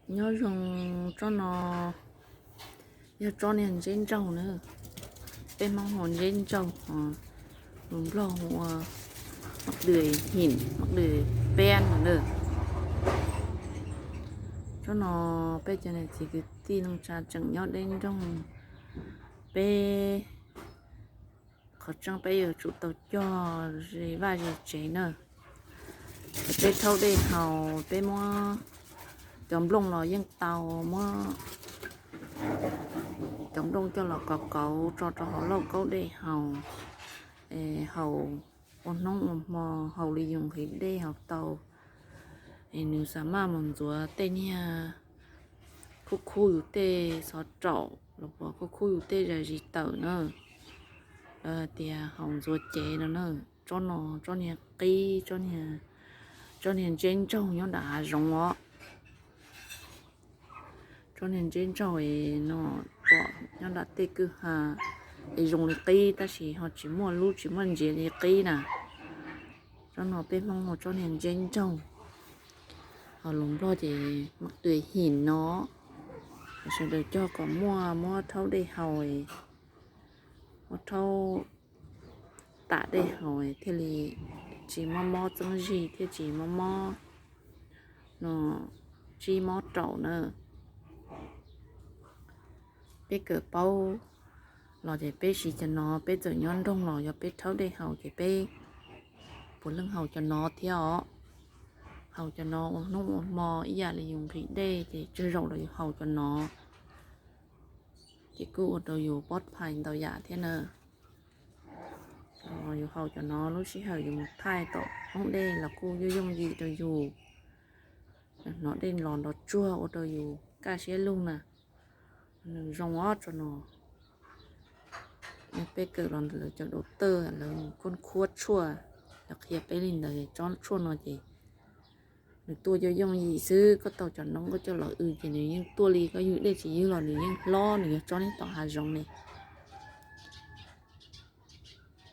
Nyob zoo, tsob no yog tsob niag ntseb ntsaug na, peb Hmoob hu ntseb ntsaug, lus Nplog hu ua maqdwm him, maqdwm peab no na. Tsob no peb cov niam txiv kwv tij neej tsa tseem nyob deb nroog, peb qhov tseeb peb yuav tsum tau cog ze vaj ze tsev na. Peb rhaub dej haus, peb muab cov nplooj los yeej tau, muab cov nplooj coj los kov kauv tso rau hauv lauj kaub dej haus, haus ua hnub ua hmo, haus li yus nqhis dej haus tau, es nws xa maj mus ntxuav tej niag khub khub yus tej xov raum los puas khub khub yus tej zais zis tawm na. Lawv hais tias haus ntxuav cev no na. Tsob no tsob niag qib, tsob niag ntseb ntsaug nyob nram hav zoov os. Tsob niag ntseb ntsaug es no pom nyob nram tej kwj ha es zoo li qib tab sis ho tsis muaj lub tsis muaj ntsiav li qib na. Tsob no peb Hmoob hu tsob niag ntseb ntsaug, ho lus Nplog ces maqdwm him no. Sawv daws cog kom muaj, muab rhaub dej haus, muab rhaub tam dej haus thiaj li tsis mob mob txeeb zig thiab tsis mob mob no, tsib mob raum na. Peb kawm paub los ces peb siv cov no, peb txawm nyob nroog los yog peb rhaub dej haus ces peb puav leej haus cov no thiab os. Haus cov no ua hnub ua hmo ib yam li yus nqhis dej ces tsawg zaus los yus haus cov no ces kuj ua rau yus pob phais ntau yam thiab na. Yus haus cov no lub sij hawm yus mus thaij tom hoob dej los kuj yooj yooj yim rau yus. Hnov dej los nrov tsuag ua rau yus kaj siab lug na. Nws zoo ob tsob no. Peb kawm los lawv cov dau tawj lawv khuab khuab tshuaj, lawv qhia peb li ntawd. Tsob tshuaj no ces nws tuaj yooj yooj yim xwb, koj tau cov noob koj coj los w ces nws yeej tuaj li, koj ywg dej tsis ywg los nws yeej hlob, nws yog tsob nyob tom hav zoov ne.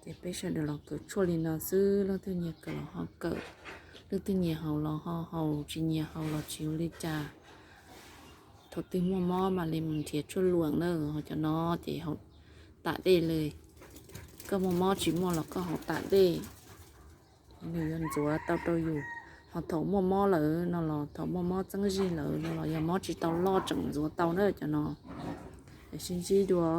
Ces peb sawv daws los kawm tshuaj li no xwb, leej twg nyiam kawm los ho kawm, leej twg nyiam haus los ho haus, tsis nyiam haus los tsis ua li cas. Thaum twg muaj mob mam li mus nrhiav tshuaj luam na, ho cov no ces haus tam dej li. Koj muaj mob tsis muaj los koj haus tam dej, nws yuav ntxuav tau rau yus. Ho thaum muaj mob lawm no los, thaum muaj mob txeeb zig lawm no los yog mob tsis tau loj tseem ntxuav tau na cov no. Sib ntsib dua.